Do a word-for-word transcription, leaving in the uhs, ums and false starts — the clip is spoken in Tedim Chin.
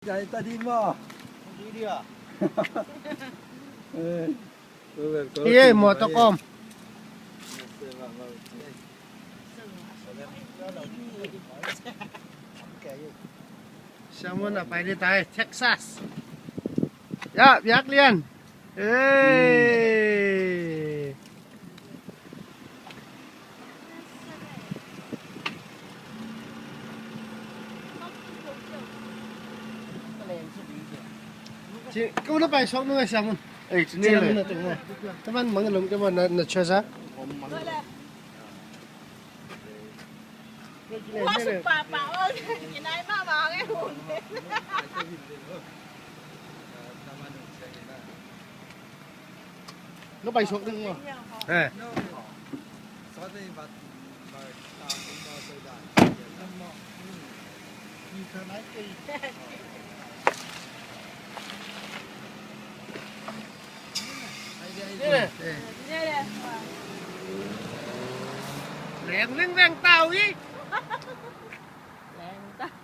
Jai ta di maw. Di di ah. Eh, ko vel ko. Ye, motor kom. Siamun a pai di tai, Texas. Ya, biak lian. Hey. Ci, kau na pai sok nung a siamun. Ei, ci ni le. Teman mang lum ke ma na, na chasa. No pai sok ding mo. Eh. Leng leng veng tau hi. Leng tau.